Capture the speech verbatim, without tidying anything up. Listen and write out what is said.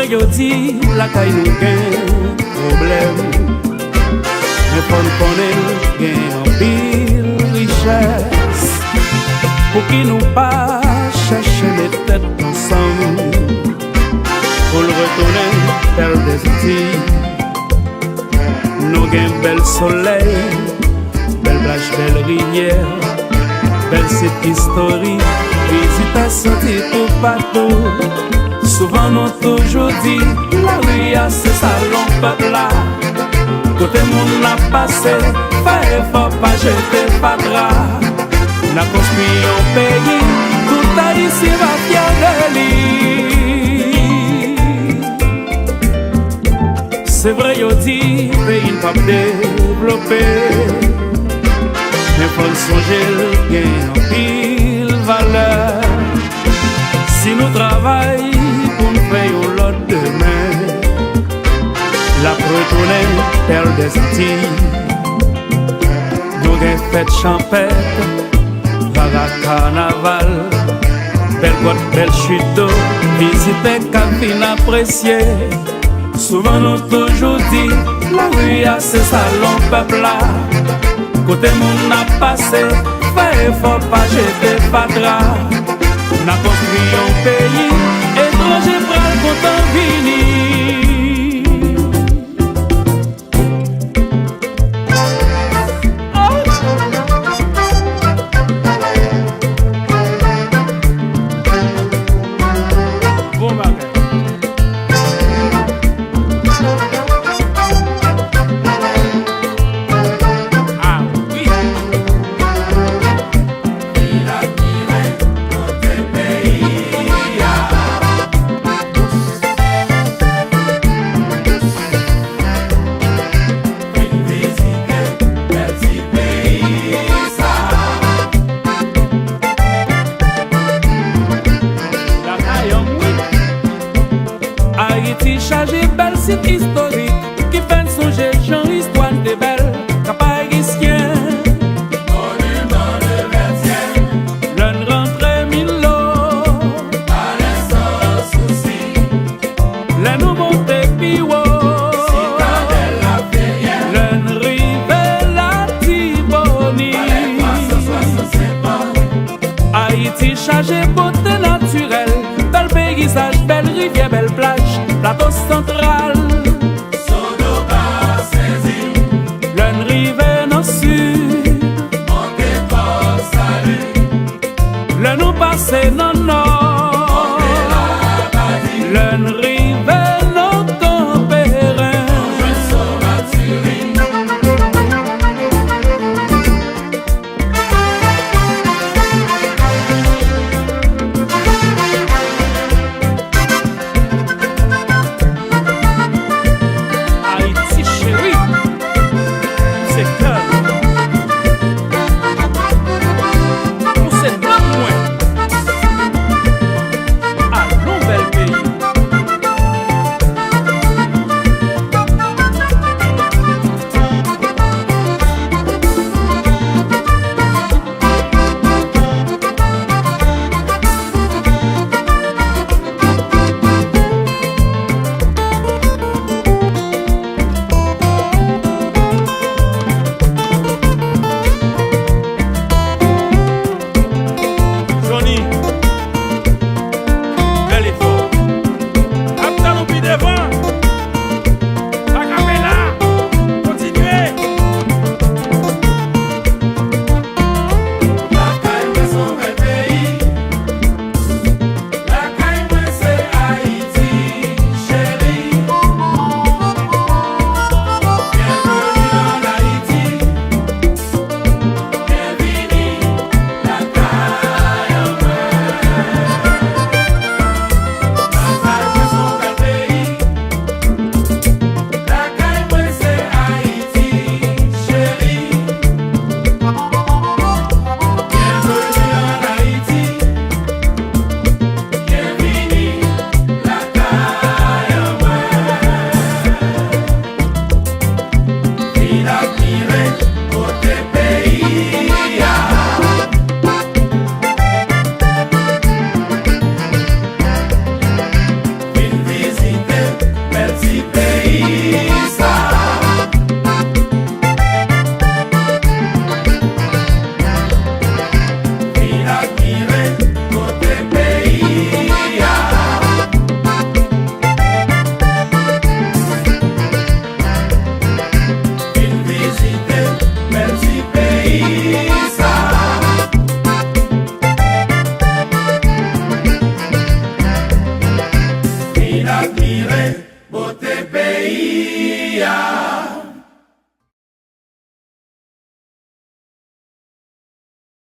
Yo di lakay nou gen pwoblèm, men fò n konnen gen anpil richès. Pouki nou pa chèche met tèt ansanm pou l retounen tèl dèzanti? Nou gen bèl solèy, bèl plaj, bèl rivyè, bèl sit istorik, vizitè soti toupatou. Souvan nou toujou di, lari a se salon pèp la. Kote moun ap pase, fè efò pa jete fatra. N a konstwi yon peyi, tout Ayisyen va fyè de li. Se vre yo di peyi n p ap devlope, men fò n sonje l gen anpil valè. Si nou travay pou n fè yon lòt demen, l ap retounen tèl dèzanti. Nou gen fèt chanpèt, vag ak kanaval, bèl gwòt, bèl chit dlo, vizitè k ap vin apresye. Souvan nou toujou di, lari a se salon pèp la. Kote moun ap pase, fè efò pa jete fatra. N a konstwi yon peyi, etranje pral kontan vini. Bon bagay. Ah wi. Ayiti chaje bèl sit istorik ki fè n sonje jan istwa n te bèl. Kap Ayisyen, lè n rantre Milo, lè nou monte pi wo, lè n rive Latibonit. Ayiti chaje bote natirèl, bèl peyizaj, bèl rivyè, bèl plaj, Plato Santral. Lè n rive nan sid, lè nou pase nan nò, lè n rive nan Kanperen. Wi, a.